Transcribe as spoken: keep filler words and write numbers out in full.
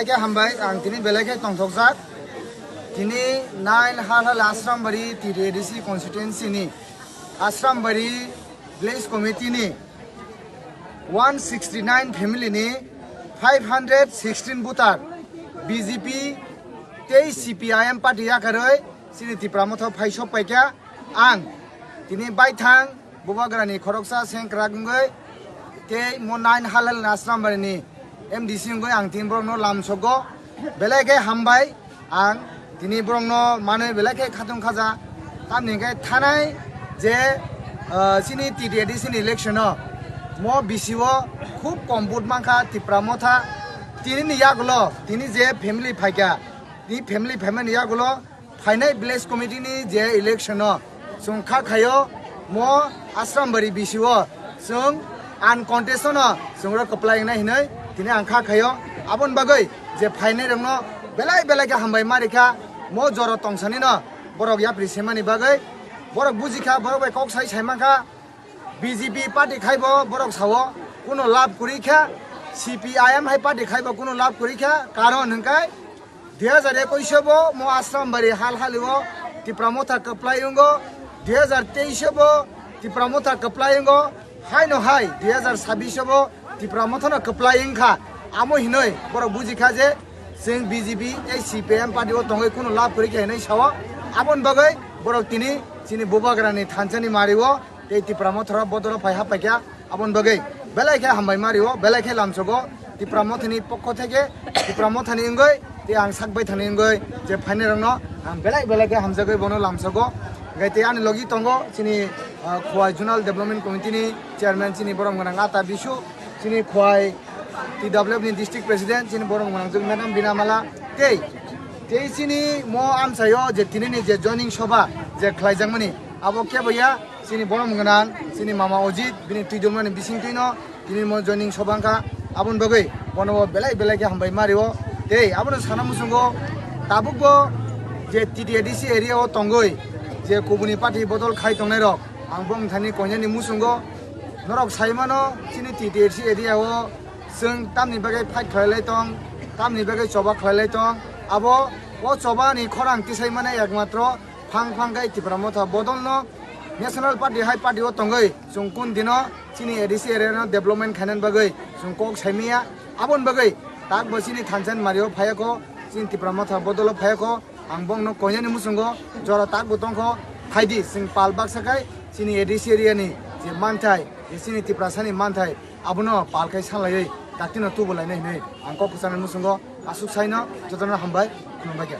Belai khe hambai, ang tini belai khe tongthokjak. Tini nine Halhal Asrambari T T A D C constituency ni Asrambari village committee ni one sixty nine family ni five hundred sixteen voter B J P tei C P I M party yakarwi chini Tipra Motha phai sok paikha. Ang tini baithang Bubagrani khoroksa sengkrak wngwi tei mo nine Halhal Asrambari ni M D C wngwi ang tini borokno lamsogo. Belai khe hambai, ang tini borokno manwi belai khe khatung khaja. Tamni hwnkhe thanai je, ah, chini T T A D C ni election o mo B C o khub kom vote mankha Tipra Motha. Tini ni yagulo tini je family phaikha, tini family phaimani yagulo phainai village committee ni je election o chwng kha khaio mo Asrambari B C o chwng uncontested no chwng rok kwplai wngnai hinwi tini ang kha khaio. Aboni bagwi je phainai rokno belai belai khe hambai ma rikha, mo jora tongsani no borok yapri semani bagwi borok bujikha, borok bai kok sai sai mankha. B J P party khaibo borok sao kuno lab kwrwi kha, C P I M hai party khaibo kuno lab kwrwi kha, karon hwnkhe dui hazar ekwis o bo mo Asrambari hal hali o Tipra Motha kwplai wngo, dui hazar teis o bo Tipra Motha kwplai wngo, haino hai dui hazar sabis o bo Tipra Motha no kwplai wngkha. Amo hinoi borok bujikha je chwng B J P tei C P I M party o tongwi kuno lab kwrwi kha hinoi sao. Aboni bagwi borok tini chini Bubagrani thansa ni mari o tei Tipra Motha rok bodol o phai ha paikha. Aboni bagwi belai khe hambai ma rio, belai khe lamsogo Tipra Mothani pokho theke, Tipra Mothani wngwi tei ang sak baithani wngwi je phainai rokno ang belai belai khe hamjagwi bono lamsogo. Hwnkhe tei ani logi tongo chini, ah, Khowai Zonal Development Committee ni chairman chini borom gwnang Ata Bisu, chini Khowai T W F ni district president chini borom gwnang jwk Madam Bina Mala tei, tei chini mo amchaio je tinini je joining soba je khlaijakmani abo kebo ya, chini borom gwnang, chini mama Ojit, bini twi dulmani bisingtwino tini mo joining soba wngkha. Aboni bagwi bono bo belai belai khe hambai ma rio. Tei abono sana muchungo tabukbo je T T A D C area o tongwi je kubuni party bodol khai tongnai rok, ang bongthani koinani muchungo norok sai mano chini T T A D C area o chwng tamni bagwi fight khlai lai tong, tamni bagwi choba khlai lai tong. Abo o choba ni khorang tisai mane ekmatro phang phang khai Tipra Motha bodol no National Party hai party o tongwi chwng kun dino chini A D C area no development khainani bagwi chwng kok sai maya. Aboni bagwi tak bo chini thansa ni mari o phai kho, chini Tipra Motha bodol o phai kho, ang bongno koinani muchungo jora tak bo tong kho, phaidi chwng pal baksa khai chini A D C area ni je manthai, je chini Tiprasa ni manthai abono pal khai salaiwi kaktino tubu lainai hinwi ang kok kwchangni muchungo aswk saino jotono hambai khulumbai kha.